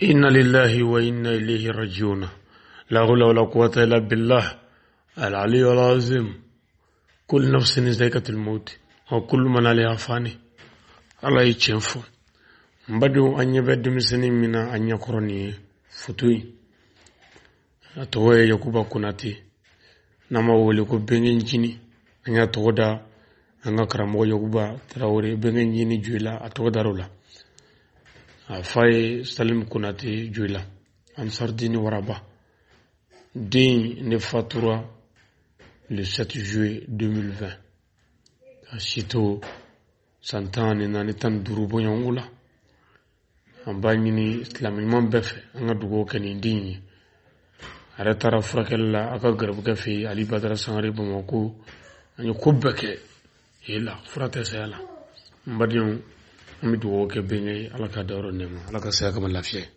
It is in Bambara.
Inna lillahi wa inna ilayhi rajiuna. La hawla wala quwwata illa billah. Al-ali al-azim. Kullu nafsin zaikatul maut. Wa kullu man alayha fani. Ala ye tiɲɛ fɔ. N badenw, an ɲɛ bɛ denmisɛnnin min na an ɲɛkɔrɔ nin ye foto in. A tɔgɔ ye Yakuba Konate. N'an b'a wele ko Bɛnkɛ Ncinin. An y'a tɔgɔ da an ka karamɔgɔ Yakuba Tarawele Bɛnkɛ Ncinin Joyila, a tɔgɔ dar'o la. A fa ye Salim Konate Joyila, Ansardini Waraba. Den ne fatura le 7 juillet 2020. A si to san 14, 15 bɔɲɔgɔnko la. An b'a ɲini silamɛ ɲuman bɛɛ fɛ, an ka dugawu kɛ nin den ye. A yɛrɛ taara furakɛli la a ka garibukɛ fɛ yen, Ali Badara Sangare, Bamakɔ. An ye ko bɛɛ kɛ la, fura tɛ saya la. N badenw, an bɛ dugawu kɛ bɛnkɛ ye, Ala ka dayɔrɔ nɛɛma, Ala ka saya kama lafiya ye.